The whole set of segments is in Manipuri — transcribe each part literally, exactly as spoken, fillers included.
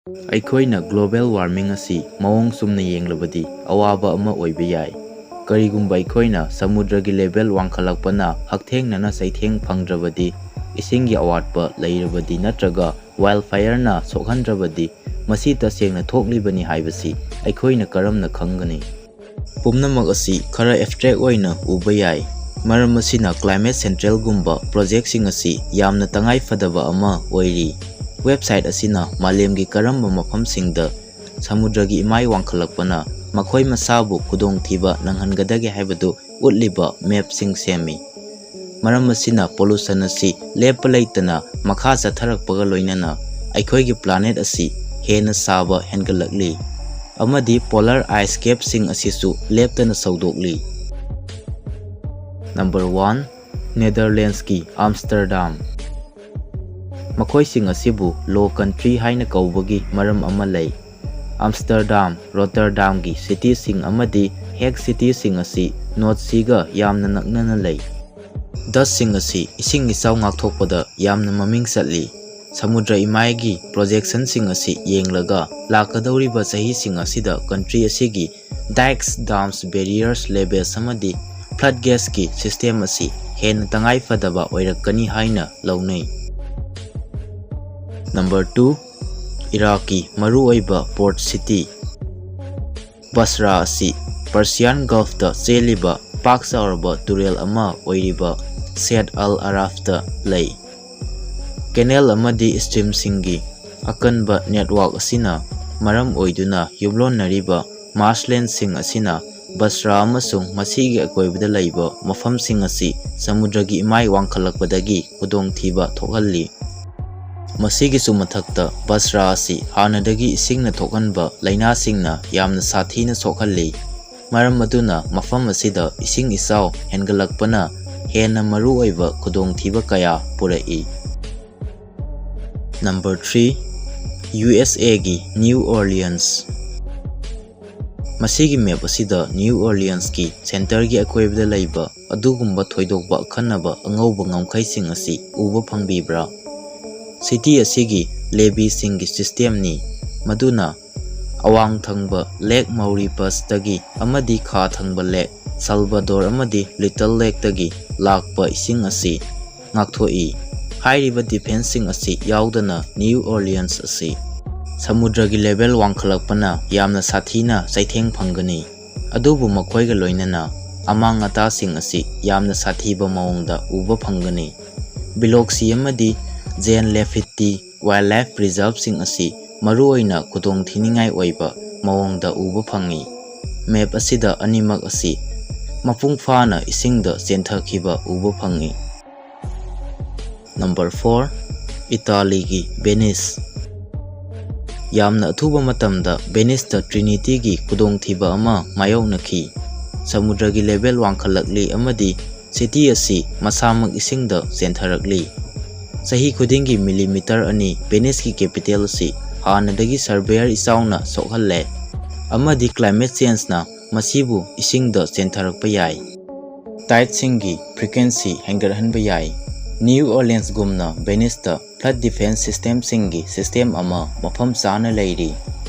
ꯑꯩꯈꯣꯏꯅ global warming ꯑꯁꯤ ꯃꯑꯣꯡ ꯆꯨꯝꯅ ꯌꯦꯡꯂꯕꯗꯤ ꯑꯋꯥꯕ ꯑꯃ ꯑꯣꯏꯕ ꯌꯥꯏ꯫ ꯀꯔꯤꯒꯨꯝꯕ ꯑꯩꯈꯣꯏꯅ ꯁꯃꯨꯗ꯭ꯔꯒꯤ level ꯋꯥꯡꯈꯠꯂꯛꯄꯅ ꯍꯛꯊꯦꯡꯅꯅ ꯆꯩꯊꯦꯡ ꯐꯪꯗ꯭ꯔꯕꯗꯤ, ꯏꯁꯤꯡꯒꯤ ꯑꯋꯥꯠꯄ ꯂꯩꯔꯕꯗꯤ ꯅꯠꯇ꯭ꯔꯒ wildfireꯅ ꯁꯣꯛꯍꯟꯗ꯭ꯔꯕꯗꯤ, ꯃꯁꯤ ꯇꯁꯦꯡꯅ ꯊꯣꯛꯂꯤꯕꯅꯤ ꯍꯥꯏꯕꯁꯤ ꯑꯩꯈꯣꯏꯅ ꯀꯔꯝꯅ ꯈꯪꯒꯅꯤ? ꯄꯨꯝꯅꯃꯛ ꯑꯁꯤ ꯈꯔ abstract ꯑꯣꯏꯅ ꯎꯕ ꯌꯥꯏ꯫ ꯃꯔꯝ ꯑꯁꯤꯅ, climate centralꯒꯨꯝꯕ projectꯁꯤꯡ ꯑꯁꯤ ꯌꯥꯝꯅ ꯇꯉꯥꯏ ꯐꯗꯕ ꯑꯃ ꯑꯣꯏꯔꯤ꯫ Website ꯑꯁꯤꯅ ꯃꯥꯂꯦꯝꯒꯤ ꯀꯔꯝꯕ ꯃꯐꯝꯁꯤꯡꯗ ꯁꯃꯨꯗ꯭ꯔꯒꯤ ꯏꯃꯥꯏ ꯋꯥꯡꯈꯠꯂꯛꯄꯅ ꯃꯈꯣꯏ ꯃꯁꯥꯕꯨ ꯈꯨꯗꯣꯡꯊꯤꯕ ꯅꯪꯍꯟꯒꯗꯒꯦ ꯍꯥꯏꯕꯗꯨ ꯎꯠꯂꯤꯕ mapꯁꯤꯡ ꯁꯦꯝꯃꯤ꯫ ꯃꯔꯝ ꯑꯁꯤꯅ, pollution ꯑꯁꯤ ꯂꯦꯞꯄ ꯂꯩꯇꯅ ꯃꯈꯥ ꯆꯠꯊꯔꯛꯄꯒ ꯂꯣꯏꯅꯅ ꯑꯩꯈꯣꯏꯒꯤ planet ꯑꯁꯤ ꯍꯦꯟꯅ ꯁꯥꯕ ꯍꯦꯟꯒꯠꯂꯛꯂꯤ, ꯑꯃꯗꯤ polar ice capꯁꯤꯡ ꯑꯁꯤꯁꯨ ꯂꯦꯞꯇꯅ ꯁꯧꯗꯣꯛꯂꯤ꯫ Number one, Netherlandsꯀꯤ Amsterdam꯫ ꯃꯈꯣꯏꯁꯤꯡ ꯑꯁꯤꯕꯨ Low Country ꯍꯥꯏꯅ ꯀꯧꯕꯒꯤ ꯃꯔꯝ ꯑꯃ ꯂꯩ꯫ Amsterdam, Rotterdamꯒꯤ cityꯁꯤꯡ ꯑꯃꯗꯤ Hague cityꯁꯤꯡ ꯑꯁꯤ North Seaꯒ ꯌꯥꯝꯅ ꯅꯛꯅꯅ ꯂꯩ꯫ Dutchꯁꯤꯡ ꯑꯁꯤ ꯏꯁꯤꯡ ꯏꯆꯥꯎ ꯉꯥꯛꯊꯣꯛꯄꯗ ꯌꯥꯝꯅ ꯃꯃꯤꯡ ꯆꯠꯂꯤ꯫ ꯁꯃꯨꯗ꯭ꯔ ꯏꯃꯥꯏꯒꯤ projectionꯁꯤꯡ ꯑꯁꯤ ꯌꯦꯡꯂꯒ, ꯂꯥꯛꯀꯗꯧꯔꯤꯕ ꯆꯍꯤꯁꯤꯡ ꯑꯁꯤꯗ country ꯑꯁꯤꯒꯤ dikes, dams, barriers, levels ꯑꯃꯗꯤ floodgatesꯀꯤ system ꯑꯁꯤ ꯍꯦꯟꯅ ꯇꯉꯥꯏ ꯐꯗꯕ ꯑꯣꯏꯔꯛꯀꯅꯤ ꯍꯥꯏꯅ ꯂꯧꯅꯩ꯫ Number two, ꯏꯔꯥꯛꯀꯤ ꯃꯔꯨꯑꯣꯏꯕ port city꯫ ꯕꯁꯔꯥ ꯑꯁꯤ Persian Gulfꯇ ꯆꯦꯜꯂꯤꯕ ꯄꯥꯛ ꯆꯥꯎꯔꯕ ꯇꯨꯔꯦꯜ ꯑꯃ ꯑꯣꯏꯔꯤꯕ Shatt al Arabꯇ ꯂꯩ꯫ Canal ꯑꯃꯗꯤ streamꯁꯤꯡꯒꯤ ꯑꯀꯟꯕ network ꯑꯁꯤꯅ ꯃꯔꯝ ꯑꯣꯏꯗꯨꯅ ꯌꯨꯝꯂꯣꯟꯅꯔꯤꯕ marshlandꯁꯤꯡ ꯑꯁꯤꯅ ꯕꯁꯔꯥ ꯑꯃꯁꯨꯡ ꯃꯁꯤꯒꯤ ꯑꯀꯣꯏꯕꯗ ꯂꯩꯕ ꯃꯐꯝꯁꯤꯡ ꯑꯁꯤ ꯁꯃꯨꯗ꯭ꯔꯒꯤ ꯏꯃꯥꯏ ꯋꯥꯡꯈꯠꯂꯛꯄꯗꯒꯤ ꯈꯨꯗꯣꯡꯊꯤꯕ ꯊꯣꯛꯍꯜꯂꯤ꯫ ꯃꯁꯤꯒꯤꯁꯨ ꯃꯊꯛꯇ, ꯕꯁꯔꯥ ꯑꯁꯤ ꯍꯥꯟꯅꯗꯒꯤ ꯏꯁꯤꯡꯅ ꯊꯣꯛꯍꯟꯕ ꯂꯥꯏꯅꯥꯁꯤꯡꯅ ꯌꯥꯝꯅ ꯁꯥꯊꯤꯅ ꯁꯣꯛꯍꯜꯂꯤ, ꯃꯔꯝ ꯑꯗꯨꯅ ꯃꯐꯝ ꯑꯁꯤꯗ ꯏꯁꯤꯡ ꯏꯆꯥꯎ ꯍꯦꯟꯒꯠꯂꯛꯄꯅ ꯍꯦꯟꯅ ꯃꯔꯨꯑꯣꯏꯕ ꯈꯨꯗꯣꯡꯊꯤꯕ ꯀꯌꯥ ꯄꯨꯔꯛꯏ꯫ Number three, USAꯒꯤ New Orleans꯫ ꯃꯁꯤꯒꯤ map ꯑꯁꯤꯗ New Orleansꯀꯤ centreꯒꯤ ꯑꯀꯣꯏꯕꯗ ꯂꯩꯕ ꯑꯗꯨꯒꯨꯝꯕ ꯊꯣꯏꯗꯣꯛꯄ ꯑꯈꯟꯅꯕ ꯑꯉꯧꯕ ꯉꯝꯈꯩꯁꯤꯡ ꯑꯁꯤ ꯎꯕ ꯐꯪꯕꯤꯕ꯭ꯔꯥ? City ꯑꯁꯤꯒꯤ leveeꯁꯤꯡꯒꯤ systemꯅꯤ꯫ ꯃꯗꯨꯅ ꯑꯋꯥꯡ ꯊꯪꯕ ꯂꯦꯛ ꯃꯧꯔꯤꯄꯁꯇꯒꯤ ꯑꯃꯗꯤ ꯈꯥ ꯊꯪꯕ ꯂꯦꯛ ꯁꯜꯕꯗꯣꯔ ꯑꯃꯗꯤ ꯂꯤꯇꯜ ꯂꯦꯛꯇꯒꯤ ꯂꯥꯛꯄ ꯏꯁꯤꯡ ꯑꯁꯤ ꯉꯥꯛꯊꯣꯛꯏ꯫ ꯍꯥꯏꯔꯤꯕ ꯗꯤꯐꯦꯟꯁꯁꯤꯡ ꯑꯁꯤ ꯌꯥꯎꯗꯅ ꯅ꯭ꯌꯨ ꯑꯣꯔꯂꯤꯌꯟꯁ ꯑꯁꯤ ꯁꯃꯨꯗ꯭ꯔꯒꯤ ꯂꯦꯚꯦꯜ ꯋꯥꯡꯈꯠꯂꯛꯄꯅ ꯌꯥꯝꯅ ꯁꯥꯊꯤꯅ ꯆꯩꯊꯦꯡ ꯐꯪꯒꯅꯤ꯫ ꯑꯗꯨꯕꯨ ꯃꯈꯣꯏꯒ ꯂꯣꯏꯅꯅ ꯑꯃꯥꯡ ꯑꯇꯥꯁꯤꯡ ꯑꯁꯤ ꯌꯥꯝꯅ ꯁꯥꯊꯤꯕ ꯃꯑꯣꯡꯗ ꯎꯕ ꯐꯪꯒꯅꯤ꯫ ꯕꯤꯂꯣꯛꯁꯤ ꯑꯃꯗꯤ ꯖꯦꯟ ꯂꯦꯐꯤꯠꯇꯤ ꯋꯥꯏꯜꯗꯂꯥꯏꯐ ꯄ꯭ꯔꯤꯖꯔꯚꯁꯤꯡ ꯑꯁꯤ ꯃꯔꯨꯑꯣꯏꯅ ꯈꯨꯗꯣꯡꯊꯤꯅꯤꯡꯉꯥꯏ ꯑꯣꯏꯕ ꯃꯑꯣꯡꯗ ꯎꯕ ꯐꯪꯏ꯫ ꯃꯦꯞ ꯑꯁꯤꯗ ꯑꯅꯤꯃꯛ ꯑꯁꯤ ꯃꯄꯨꯡ ꯐꯥꯅ ꯏꯁꯤꯡꯗ ꯆꯦꯟꯊꯈꯤꯕ ꯎꯕ ꯐꯪꯏ꯫ ꯅꯝꯕꯔ ꯐꯣꯔ, ꯏꯇꯥꯂꯤꯒꯤ ꯚꯦꯅꯤꯁ꯫ ꯌꯥꯝꯅ ꯑꯊꯨꯕ ꯃꯇꯝꯗ ꯚꯦꯅꯤꯁꯇ ꯇ꯭ꯔꯤꯅꯤꯇꯤꯒꯤ ꯈꯨꯗꯣꯡꯊꯤꯕ ꯑꯃ ꯃꯥꯌꯣꯛꯅꯈꯤ꯫ ꯁꯃꯨꯗ꯭ꯔꯒꯤ ꯂꯦꯚꯦꯜ ꯋꯥꯡꯈꯠꯂꯛꯂꯤ ꯑꯃꯗꯤ ꯁꯤꯇꯤ ꯑꯁꯤ ꯃꯁꯥꯃꯛ ꯏꯁꯤꯡꯗ ꯆꯦꯟꯊꯔꯛꯂꯤ꯫ ꯆꯍꯤ ꯈꯨꯗꯤꯡꯒꯤ ꯃꯤꯂꯤꯃꯤꯇꯔ ꯑꯅꯤ ꯚꯦꯅꯤꯁꯀꯤ ꯀꯦꯄꯤꯇꯦꯜ ꯑꯁꯤ ꯍꯥꯟꯅꯗꯒꯤ ꯁꯔꯚꯦꯌꯔ ꯏꯆꯥꯎꯅ ꯁꯣꯛꯍꯜꯂꯦ ꯑꯃꯗꯤ ꯀ꯭ꯂꯥꯏꯃꯦꯠ ꯆꯦꯟꯖꯅ ꯃꯁꯤꯕꯨ ꯏꯁꯤꯡꯗ ꯆꯦꯟꯊꯔꯛꯄ ꯌꯥꯏ꯫ ꯇꯥꯏꯗꯁꯤꯡꯒꯤ ꯐ꯭ꯔꯤꯀ꯭ꯋꯦꯟꯁꯤ ꯍꯦꯟꯒꯠꯍꯟꯕ ꯌꯥꯏ꯫ ꯅ꯭ꯌꯨ ꯑꯣꯔꯂꯤꯌꯟꯁꯒꯨꯝꯅ ꯚꯦꯅꯤꯁꯇ ꯐ꯭ꯂꯠ ꯗꯤꯐꯦꯟꯁ ꯁꯤꯁꯇꯦꯝꯁꯤꯡꯒꯤ ꯁꯤꯁꯇꯦꯝ ꯑꯃ ꯃꯐꯝ ꯆꯥꯅ ꯂꯩꯔꯤ꯫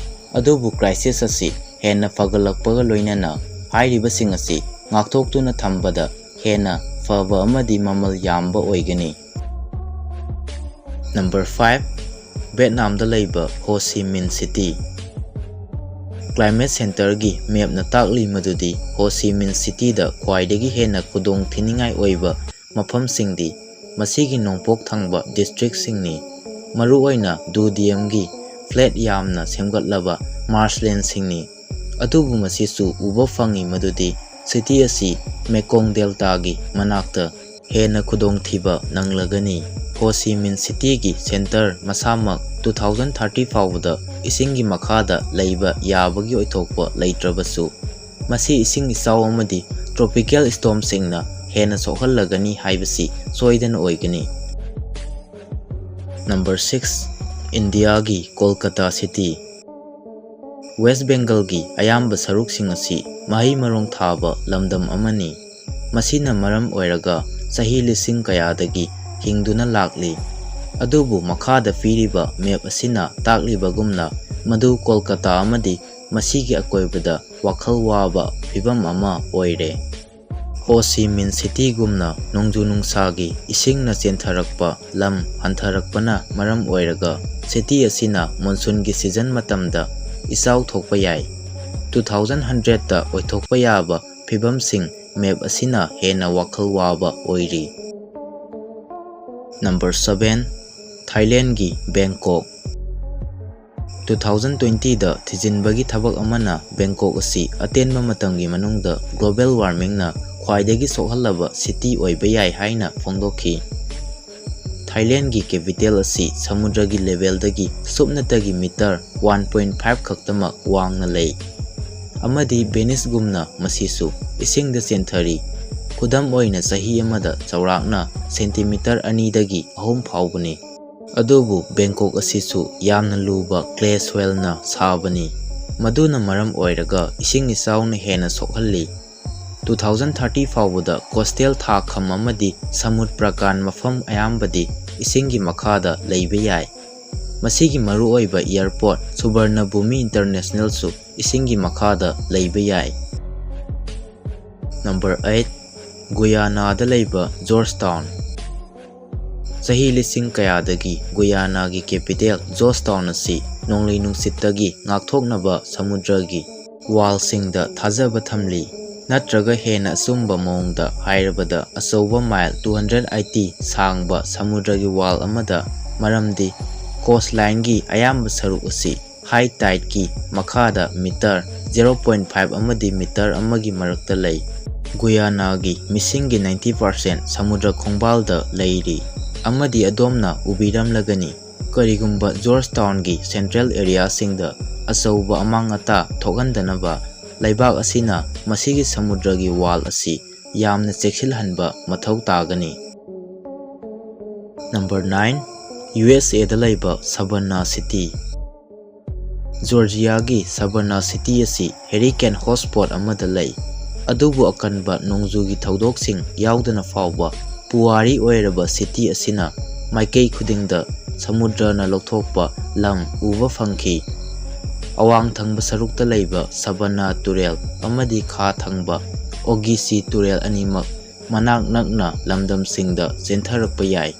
ꯑꯗꯨꯕꯨ ꯀ꯭ꯔꯥꯏꯁꯤꯁ ꯑꯁꯤ ꯍꯦꯟꯅ ꯐꯒꯠꯂꯛꯄꯒ ꯂꯣꯏꯅꯅ ꯍꯥꯏꯔꯤꯕꯁꯤꯡ ꯑꯁꯤ ꯉꯥꯛꯊꯣꯛꯇꯨꯅ ꯊꯝꯕꯗ ꯍꯦꯟꯅ ꯐꯕ ꯑꯃꯗꯤ ꯃꯃꯜ ꯌꯥꯝꯕ ꯑꯣꯏꯒꯅꯤ꯫ ꯅꯝꯕꯔ ꯐꯥꯏꯚ, ꯚꯦꯠꯅꯥꯝꯗ ꯂꯩꯕ ꯍꯣ ꯁꯤ ꯃꯤꯟ ꯁꯤꯇꯤ꯫ ꯀ꯭ꯂꯥꯏꯃꯦꯠ ꯁꯦꯟꯇꯔꯒꯤ ꯃꯦꯞꯅ ꯇꯥꯛꯂꯤ ꯃꯗꯨꯗꯤ ꯍꯣ ꯁꯤ ꯃꯤꯟ ꯁꯤꯇꯤꯗ ꯈ꯭ꯋꯥꯏꯗꯒꯤ ꯍꯦꯟꯅ ꯈꯨꯗꯣꯡ ꯊꯤꯅꯤꯡꯉꯥꯏ ꯑꯣꯏꯕ ꯃꯐꯝꯁꯤꯡꯗꯤ ꯃꯁꯤꯒꯤ ꯅꯣꯡꯄꯣꯛ ꯊꯪꯕ ꯗꯤꯁꯇ꯭ꯔꯤꯛꯁꯤꯡꯅꯤ, ꯃꯔꯨꯑꯣꯏꯅ ꯗꯨꯗꯤꯌꯝꯒꯤ ꯐ꯭ꯂꯦꯠ ꯌꯥꯝꯅ ꯁꯦꯝꯒꯠꯂꯕ ꯃꯥꯔꯁꯂꯦꯟꯁꯤꯡꯅꯤ꯫ ꯑꯗꯨꯕꯨ ꯃꯁꯤꯁꯨ ꯎꯕ ꯐꯪꯏ ꯃꯗꯨꯗꯤ ꯁꯤꯇꯤ ꯑꯁꯤ ꯃꯦꯀꯣꯡ ꯗꯦꯜꯇꯥꯒꯤ ꯃꯅꯥꯛꯇ ꯍꯦꯟꯅ ꯈꯨꯗꯣꯡꯊꯤꯕ ꯅꯪꯂꯒꯅꯤ꯫ ꯍꯣ ꯁꯤ ꯃꯤꯟ ꯁꯤꯇꯤꯒꯤ ꯁꯦꯟꯇꯔ ꯃꯁꯥꯃꯛ two thousand thirty ꯐꯥꯎꯕꯗ ꯏꯁꯤꯡꯒꯤ ꯃꯈꯥꯗ ꯂꯩꯕ ꯌꯥꯕꯒꯤ ꯑꯣꯏꯊꯣꯛꯄ ꯂꯩꯇ꯭ꯔꯕꯁꯨ, ꯃꯁꯤ ꯏꯁꯤꯡ ꯏꯆꯥꯎ ꯑꯃꯗꯤ ꯇ꯭ꯔꯣꯄꯤꯀꯦꯜ ꯁ꯭ꯇꯣꯔꯝꯁꯤꯡꯅ ꯍꯦꯟꯅ ꯁꯣꯛꯍꯜꯂꯒꯅꯤ ꯍꯥꯏꯕꯁꯤ ꯁꯣꯏꯗꯅ ꯑꯣꯏꯒꯅꯤ꯫ ꯅꯝꯕꯔ ꯁꯤꯛꯁ, ꯏꯟꯗꯤꯌꯥꯒꯤ ꯀꯣꯜꯀꯇꯥ ꯁꯤꯇꯤ꯫ ꯋꯦꯁ ꯕꯦꯡꯒꯜꯒꯤ ꯑꯌꯥꯝꯕ ꯁꯔꯨꯛꯁꯤꯡ ꯑꯁꯤ ꯃꯍꯩ ꯃꯔꯣꯡ ꯊꯥꯕ ꯂꯝꯗꯝ ꯑꯃꯅꯤ꯫ ꯃꯁꯤꯅ ꯃꯔꯝ ꯑꯣꯏꯔꯒ ꯆꯍꯤ ꯂꯤꯁꯤꯡ ꯀꯌꯥꯗꯒꯤ ꯍꯤꯡꯗꯨꯅ ꯂꯥꯛꯂꯤ꯫ ꯑꯗꯨꯕꯨ ꯃꯈꯥꯗ ꯄꯤꯔꯤꯕ ꯃꯦꯞ ꯑꯁꯤꯅ ꯇꯥꯛꯂꯤꯕꯒꯨꯝꯅ, ꯃꯗꯨ ꯀꯣꯜꯀꯇꯥ ꯑꯃꯗꯤ ꯃꯁꯤꯒꯤ ꯑꯀꯣꯏꯕꯗ ꯋꯥꯈꯜ ꯋꯥꯕ ꯐꯤꯚꯝ ꯑꯃ ꯑꯣꯏꯔꯦ꯫ ꯍꯣ ꯆꯤ ꯃꯤꯟ ꯁꯤꯇꯤꯒꯨꯝꯅ ꯅꯣꯡꯖꯨ ꯅꯨꯡꯁꯥꯒꯤ ꯏꯁꯤꯡꯅ ꯆꯦꯟꯊꯔꯛꯄ ꯂꯝ ꯍꯟꯊꯔꯛꯄꯅ ꯃꯔꯝ ꯑꯣꯏꯔꯒ ꯁꯤꯇꯤ ꯑꯁꯤꯅ ꯃꯣꯟꯁꯨꯟꯒꯤ ꯁꯤꯖꯟ ꯃꯇꯝꯗ ꯏꯆꯥꯎ ꯊꯣꯛꯄ ꯌꯥꯏ꯫ ꯇꯨ ꯊꯥꯎꯖꯟ ꯍꯟꯗ꯭ꯔꯦꯠꯇ ꯑꯣꯏꯊꯣꯛꯄ ꯌꯥꯕ ꯐꯤꯚꯝꯁꯤꯡ ꯃꯦꯞ ꯑꯁꯤꯅ ꯍꯦꯟꯅ ꯋꯥꯈꯜ ꯋꯥꯕ ꯑꯣꯏꯔꯤ꯫ ꯅꯝꯕꯔ ꯁꯚꯦꯟ, ꯊꯥꯏꯂꯦꯟꯒꯤ ꯕꯦꯡꯀꯣꯛ꯫ ꯇꯨ ꯊꯥꯎꯖꯟ ꯇ꯭ꯋꯦꯟꯇꯤꯗ ꯊꯤꯖꯤꯟꯕꯒꯤ ꯊꯕꯛ ꯑꯃꯅ ꯕꯦꯡꯀꯣꯛ ꯑꯁꯤ ꯑꯇꯦꯟꯕ ꯃꯇꯝꯒꯤ ꯃꯅꯨꯡꯗ ꯒ꯭ꯂꯣꯕꯦꯜ ꯋꯥꯔꯃꯤꯡꯅ ꯈ꯭ꯋꯥꯏꯗꯒꯤ ꯁꯣꯛꯍꯜꯂꯕ ꯁꯤꯇꯤ ꯑꯣꯏꯕ ꯌꯥꯏ ꯍꯥꯏꯅ ꯐꯣꯡꯗꯣꯛꯈꯤ꯫ ꯊꯥꯏꯂꯦꯟꯒꯤ ꯀꯦꯄꯤꯇꯦꯜ ꯑꯁꯤ ꯁꯃꯨꯗ꯭ꯔꯒꯤ ꯂꯦꯚꯦꯜꯗꯒꯤ ꯁꯨꯞꯅꯇꯒꯤ ꯃꯤꯇꯔ ꯋꯥꯟ ꯄꯣꯏꯟ ꯐꯥꯏꯚ ꯈꯛꯇꯃꯛ ꯋꯥꯡꯅ ꯂꯩ, ꯑꯃꯗꯤ ꯚꯦꯅꯤꯁꯒꯨꯝꯅ ꯃꯁꯤꯁꯨ ꯏꯁꯤꯡꯗ ꯆꯦꯟꯊꯔꯤ꯫ ꯈꯨꯗꯝ ꯑꯣꯏꯅ, ꯆꯍꯤ ꯑꯃꯗ ꯆꯥꯎꯔꯥꯛꯅ ꯁꯦꯟꯇꯤꯃꯤꯇꯔ ꯑꯅꯤꯗꯒꯤ ꯑꯍꯨꯝ ꯐꯥꯎꯕꯅꯤ꯫ ꯑꯗꯨꯕꯨ ꯕꯦꯡꯀꯣꯛ ꯑꯁꯤꯁꯨ ꯌꯥꯝꯅ ꯂꯨꯕ ꯀ꯭ꯂꯦ ꯁꯣꯏꯜꯅ ꯁꯥꯕꯅꯤ, ꯃꯗꯨꯅ ꯃꯔꯝ ꯑꯣꯏꯔꯒ ꯏꯁꯤꯡ ꯏꯆꯥꯎꯅ ꯍꯦꯟꯅ ꯁꯣꯛꯍꯜꯂꯤ꯫ ꯇꯨ ꯊꯥꯎꯖꯟ ꯊꯥꯔꯇꯤ ꯐꯥꯎꯕꯗ ꯀꯣꯁꯇꯦꯜ ꯊꯥꯈꯝ ꯑꯃꯗꯤ ꯁꯃꯨꯗ꯭ꯔ ꯄ꯭ꯔꯀꯥꯟ ꯃꯐꯝ ꯑꯌꯥꯝꯕꯗꯤ ꯏꯁꯤꯡꯒꯤ ꯃꯈꯥꯗ ꯂꯩꯕ ꯌꯥꯏ꯫ ꯃꯁꯤꯒꯤ ꯃꯔꯨꯑꯣꯏꯕ ꯑꯦꯌꯔꯄꯣꯔꯠ ꯁꯨꯕꯔꯅꯚꯨꯃꯤ ꯏꯟꯇꯔꯅꯦꯁꯅꯦꯜꯁꯨ ꯏꯁꯤꯡꯒꯤ ꯃꯈꯥꯗ ꯂꯩꯕ ꯌꯥꯏ꯫ ꯅꯝꯕꯔ ꯑꯩꯠ, ꯒꯨꯌꯥꯅꯥꯗ ꯂꯩꯕ ꯖꯣꯔꯖ ꯇꯥꯎꯟ꯫ ꯆꯍꯤ ꯂꯤꯁꯤꯡ ꯀꯌꯥꯗꯒꯤ ꯒꯨꯌꯥꯅꯥꯒꯤ ꯀꯦꯄꯤꯇꯦꯜ ꯖꯣꯔꯖ ꯇꯥꯎꯟ ꯑꯁꯤ ꯅꯣꯡꯂꯩ ꯅꯨꯡꯁꯤꯠꯇꯒꯤ ꯉꯥꯛꯊꯣꯛꯅꯕ ꯁꯃꯨꯗ꯭ꯔꯒꯤ ꯋꯥꯜꯁꯤꯡꯗ ꯊꯥꯖꯕ ꯊꯝꯂꯤ, ꯅꯠꯇ꯭ꯔꯒ ꯍꯦꯟꯅ ꯑꯆꯨꯝꯕ ꯃꯑꯣꯡꯗ ꯍꯥꯏꯔꯕꯗ ꯑꯆꯧꯕ ꯃꯥꯏꯜ ꯇꯨ ꯍꯟꯗ꯭ꯔꯦꯠ ꯑꯩꯠꯇꯤ ꯁꯥꯡꯕ ꯁꯃꯨꯗ꯭ꯔꯒꯤ ꯋꯥꯜ ꯑꯃꯗ, ꯃꯔꯝꯗꯤ ꯀꯣꯁꯂꯥꯏꯟꯒꯤ ꯑꯌꯥꯝꯕ ꯁꯔꯨꯛ ꯑꯁꯤ ꯍꯥꯏ ꯇꯥꯏꯗꯀꯤ ꯃꯈꯥꯗ ꯃꯤꯇꯔ ꯖꯦꯔꯣ ꯄꯣꯏꯟ ꯐꯥꯏꯚ ꯑꯃꯗꯤ ꯃꯤꯇꯔ ꯑꯃꯒꯤ ꯃꯔꯛꯇ ꯂꯩ꯫ ꯒꯨꯌꯥꯅꯥꯒꯤ ꯃꯤꯁꯤꯡꯒꯤ ꯅꯥꯏꯟꯇꯤ ꯄꯥꯔꯁꯦꯟ ꯁꯃꯨꯗ꯭ꯔ ꯈꯣꯡꯕꯥꯜꯗ ꯂꯩꯔꯤ, ꯑꯃꯗꯤ ꯑꯗꯣꯝꯅ ꯎꯕꯤꯔꯝꯂꯒꯅꯤ, ꯀꯔꯤꯒꯨꯝꯕ ꯖꯣꯔꯖ ꯇꯥꯎꯟꯒꯤ ꯁꯦꯟꯇ꯭ꯔꯦꯜ ꯑꯦꯔꯤꯌꯥꯁꯤꯡꯗ ꯑꯆꯧꯕ ꯑꯃꯥꯡ ꯑꯇꯥ ꯊꯣꯛꯍꯟꯗꯅꯕ ꯂꯩꯕꯥꯛ ꯑꯁꯤꯅ ꯃꯁꯤꯒꯤ ꯁꯃꯨꯗ꯭ꯔꯒꯤ ꯋꯥꯜ ꯑꯁꯤ ꯌꯥꯝꯅ ꯆꯦꯛꯁꯤꯜꯍꯟꯕ ꯃꯊꯧ ꯇꯥꯒꯅꯤ꯫ ꯅꯝꯕꯔ ꯅꯥꯏꯟ, ꯌꯨ ꯑꯦꯁ ꯑꯦꯗ ꯂꯩꯕ ꯁꯕꯟꯅꯥ ꯁꯤꯇꯤ꯫ ꯖꯣꯔꯖꯤꯌꯥꯒꯤ ꯁꯕꯟꯅꯥ ꯁꯤꯇꯤ ꯑꯁꯤ ꯍꯦꯔꯤꯀꯦꯟ ꯍꯣꯠꯁ꯭ꯄꯣꯠ ꯑꯃꯗ ꯂꯩ, ꯑꯗꯨꯕꯨ ꯑꯀꯟꯕ ꯅꯣꯡꯖꯨꯒꯤ ꯊꯧꯗꯣꯛꯁꯤꯡ ꯌꯥꯎꯗꯅ ꯐꯥꯎꯕ ꯄꯨꯋꯥꯔꯤ ꯑꯣꯏꯔꯕ ꯁꯤꯇꯤ ꯑꯁꯤꯅ ꯃꯥꯏꯀꯩ ꯈꯨꯗꯤꯡꯗ ꯁꯃꯨꯗ꯭ꯔꯅ ꯂꯧꯊꯣꯛꯄ ꯂꯝ ꯎꯕ ꯐꯪꯈꯤ꯫ ꯑꯋꯥꯡ ꯊꯪꯕ ꯁꯔꯨꯛꯇ ꯂꯩꯕ ꯁꯕꯅꯥ ꯇꯨꯔꯦꯜ ꯑꯃꯗꯤ ꯈꯥ ꯊꯪꯕ ꯑꯣꯒꯤꯁꯤ ꯇꯨꯔꯦꯜ ꯑꯅꯤꯃꯛ ꯃꯅꯥꯛ ꯅꯛꯅ ꯂꯝꯗꯝꯁꯤꯡꯗ ꯆꯦꯟꯊꯔꯛꯄ ꯌꯥꯏ꯫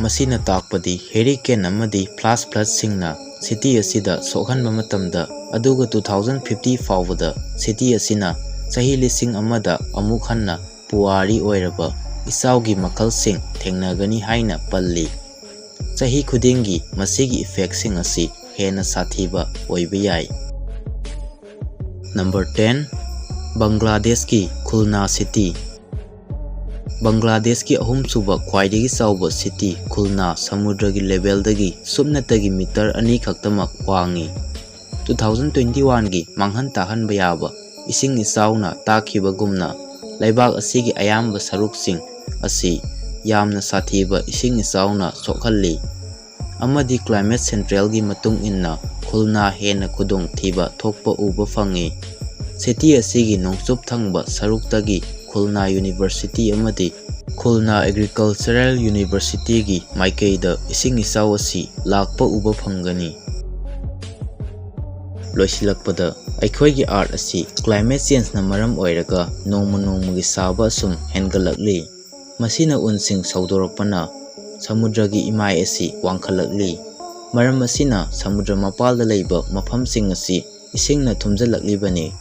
ꯃꯁꯤꯅ ꯇꯥꯛꯄꯗꯤ ꯍꯦꯔꯤꯀꯦꯟ ꯑꯃꯗꯤ ꯐ꯭ꯂꯥꯁ ꯐ꯭ꯂꯗꯁꯤꯡꯅ ꯁꯤꯇꯤ ꯑꯁꯤꯗ ꯁꯣꯛꯍꯟꯕ ꯃꯇꯝꯗ, ꯑꯗꯨꯒ two thousand fifty ꯐꯥꯎꯕꯗ ꯁꯤꯇꯤ ꯑꯁꯤꯅ ꯆꯍꯤ ꯂꯤꯁꯤꯡ ꯑꯃꯗ ꯑꯃꯨꯛ ꯍꯟꯅ ꯄꯨꯋꯥꯔꯤ ꯑꯣꯏꯔꯕ ꯏꯆꯥꯎꯒꯤ ꯃꯈꯜꯁꯤꯡ ꯊꯦꯡꯅꯒꯅꯤ ꯍꯥꯏꯅ ꯄꯜꯂꯤ꯫ ꯆꯍꯤ ꯈꯨꯗꯤꯡꯒꯤ ꯃꯁꯤꯒꯤ ꯏꯐꯦꯛꯁꯤꯡ ꯑꯁꯤ ꯍꯦꯟꯅ ꯁꯥꯊꯤꯕ ꯑꯣꯏꯕ ꯌꯥꯏ꯫ ꯅꯝꯕꯔ ꯇꯦꯟ, ꯕꯪꯒ꯭ꯂꯥꯗꯦꯁꯀꯤ ꯈꯨꯜꯅꯥ ꯁꯤꯇꯤ꯫ ꯕꯪꯒ꯭ꯂꯥꯗꯦꯁꯀꯤ ꯑꯍꯨꯝꯁꯨꯕ ꯈ꯭ꯋꯥꯏꯗꯒꯤ ꯆꯥꯎꯕ ꯁꯤꯇꯤ ꯈꯨꯜꯅꯥ ꯁꯃꯨꯗ꯭ꯔꯒꯤ ꯂꯦꯚꯦꯜꯗꯒꯤ ꯁꯨꯞꯅꯇꯒꯤ ꯃꯤꯇꯔ ꯑꯅꯤ ꯈꯛꯇꯃꯛ ꯋꯥꯡꯉꯤ꯫ Two thousand twenty oneꯒꯤ ꯃꯥꯡꯍꯟ ꯇꯥꯍꯟꯕ ꯌꯥꯕ ꯏꯁꯤꯡ ꯏꯆꯥꯎꯅ ꯇꯥꯛꯈꯤꯕꯒꯨꯝꯅ, ꯂꯩꯕꯥꯛ ꯑꯁꯤꯒꯤ ꯑꯌꯥꯝꯕ ꯁꯔꯨꯛꯁꯤꯡ ꯑꯁꯤ ꯌꯥꯝꯅ ꯁꯥꯊꯤꯕ ꯏꯁꯤꯡ ꯏꯆꯥꯎꯅ ꯁꯣꯛꯍꯜꯂꯤ, ꯑꯃꯗꯤ ꯀ꯭ꯂꯥꯏꯃꯦꯠ ꯁꯦꯟꯇ꯭ꯔꯦꯜꯒꯤ ꯃꯇꯨꯡ ꯏꯟꯅ ꯈꯨꯜꯅꯥ ꯍꯦꯟꯅ ꯈꯨꯗꯣꯡꯊꯤꯕ ꯊꯣꯛꯄ ꯎꯕ ꯐꯪꯉꯤ꯫ ꯁꯤꯇꯤ ꯑꯁꯤꯒꯤ ꯅꯣꯡꯆꯨꯞ ꯊꯪꯕ ꯁꯔꯨꯛꯇꯒꯤ ꯈꯨꯜꯅꯥ ꯌꯨꯅꯤꯚꯔꯁꯤꯇꯤ ꯑꯃꯗꯤ ꯈꯨꯜꯅꯥ ꯑꯦꯒ꯭ꯔꯤꯀꯜꯆꯔꯦꯜ ꯌꯨꯅꯤꯚꯔꯁꯤꯇꯤꯒꯤ ꯃꯥꯏꯀꯩꯗ ꯏꯁꯤꯡ ꯏꯆꯥꯎ ꯑꯁꯤ ꯂꯥꯛꯄ ꯎꯕ ꯐꯪꯒꯅꯤ꯫ ꯂꯣꯏꯁꯤꯜꯂꯛꯄꯗ, ꯑꯩꯈꯣꯏꯒꯤ ꯑꯥꯔꯊ ꯑꯁꯤ ꯀ꯭ꯂꯥꯏꯃꯦꯠ ꯆꯦꯟꯖꯅ ꯃꯔꯝ ꯑꯣꯏꯔꯒ ꯅꯣꯡꯃ ꯅꯣꯡꯃꯒꯤ ꯁꯥꯕ ꯑꯁꯨꯝ ꯍꯦꯟꯒꯠꯂꯛꯂꯤ꯫ ꯃꯁꯤꯅ ꯎꯟꯁꯤꯡ ꯁꯧꯗꯣꯔꯛꯄꯅ ꯁꯃꯨꯗ꯭ꯔꯒꯤ ꯏꯃꯥꯏ ꯑꯁꯤ ꯋꯥꯡꯈꯠꯂꯛꯂꯤ꯫ ꯃꯔꯝ ꯑꯁꯤꯅ ꯁꯃꯨꯗ꯭ꯔ ꯃꯄꯥꯜꯗ ꯂꯩꯕ ꯃꯐꯝꯁꯤꯡ ꯑꯁꯤ ꯏꯁꯤꯡꯅ ꯊꯨꯝꯖꯤꯜꯂꯛꯂꯤꯕꯅꯤ꯫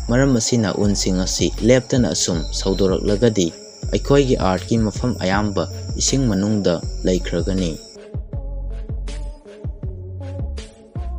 ꯃꯔꯝ ꯑꯁꯤꯅ ꯎꯟꯁꯤꯡ ꯑꯁꯤ ꯂꯦꯞꯇꯅ ꯑꯁꯨꯝ ꯁꯧꯗꯣꯔꯛꯂꯒꯗꯤ, ꯑꯩꯈꯣꯏꯒꯤ ꯑꯥꯔꯊꯀꯤ ꯃꯐꯝ ꯑꯌꯥꯝꯕ ꯏꯁꯤꯡ ꯃꯅꯨꯡꯗ ꯂꯩꯈ꯭ꯔꯒꯅꯤ꯫